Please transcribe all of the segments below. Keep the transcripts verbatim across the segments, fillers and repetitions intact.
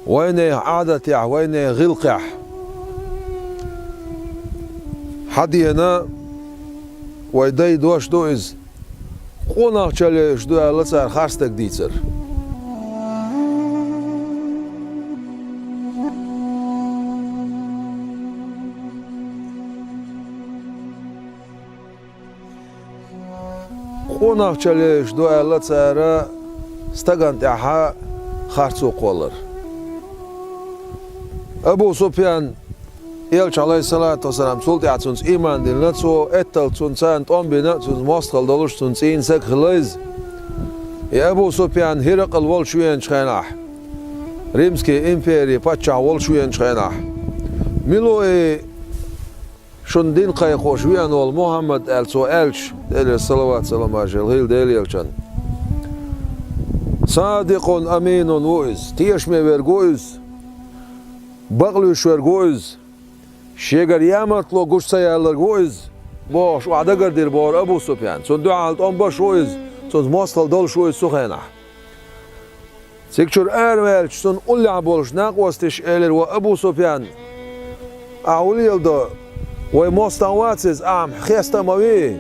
Вайнех Ӏадатехь, вайнех гӀиллакхехь хьадеана вай дай дош ду иза. Къонахчалле уьш ду аьлла цара харцдерг дийцар. Къонахчалле уьш ду аьлла цара стагана тӀехьа харцо кхоллар. Абу Суфьян, Элча, Ӏалайхиссалату вассалам, цул тӀаьхьа цунца ийман диллина, цо эттал цунна царна тӀом бина, цунца мостагӀалла долуш, цунна цӀийнан саг хилла иза. И Абу Суфьян ХӀиракъал волуш веанчу хенахь, Римский импери паччахь волуш веанчу хенахь, мила ву и шун дин кхайкхош веана волу Мухьаммад аьлла цо аьлча, Делера салават-салам хуьлда Делан элчанна. Садикъун аминун ву иза, тешаме верг ву иза, бакълуьйш верг ву иза, шегара ямартло гуш ца яьлларг ву иза, бохуш, охьадагардира бохура Абу Суфьян. Цунна дуьхьал тӀом беш ву иза, цунца мостагӀалла долуш ву иза цу хенахь. Цигачуьра араваьлча, цунна уллехь болуш накъосташа элира: «Ва Абу Суфьян, ахьа хӀун леладо? Вай мостагӀа вац иза, ахьа-м хеста а ма вий.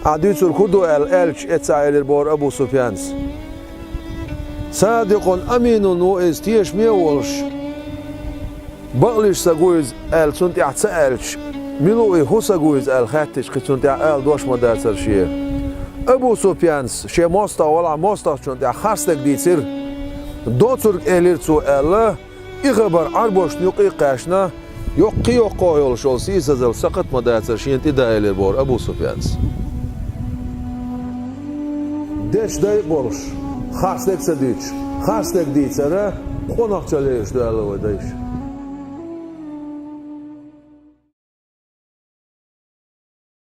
Ахьа дуьйцург хӀун ду?» — аьлла аьлча, эццахь элира бохура Абу Суфьяна: «Садикъун аминун ву иза, тешаме а волуш, бакълуьйш саг ву иза», — аьлла, цунна тӀехь ца аьлча, «Мила ву и, хӀун саг ву иза?» — аьлла хаьттича, кхин цунна тӀехь ала дош ма дацара шен. Абу Суфьяна шен мостагӀа валахь, мостагӀчунна тӀехь харцдерг дийцира. «Доцург элира цо», — аьлла, и хабар Ӏарбошна юкъа а кхаьчна, йоккхий йоккхо йолуш йолу сийсазалла сакхат а ма дацара шена тӀе дан, элира бохура Абу Суфьяна. Дечу дай а болуш, харцдерг а ца дуьйцуш, харцдерг дийцара къонахчалле уьш ду аьлла вай дайша.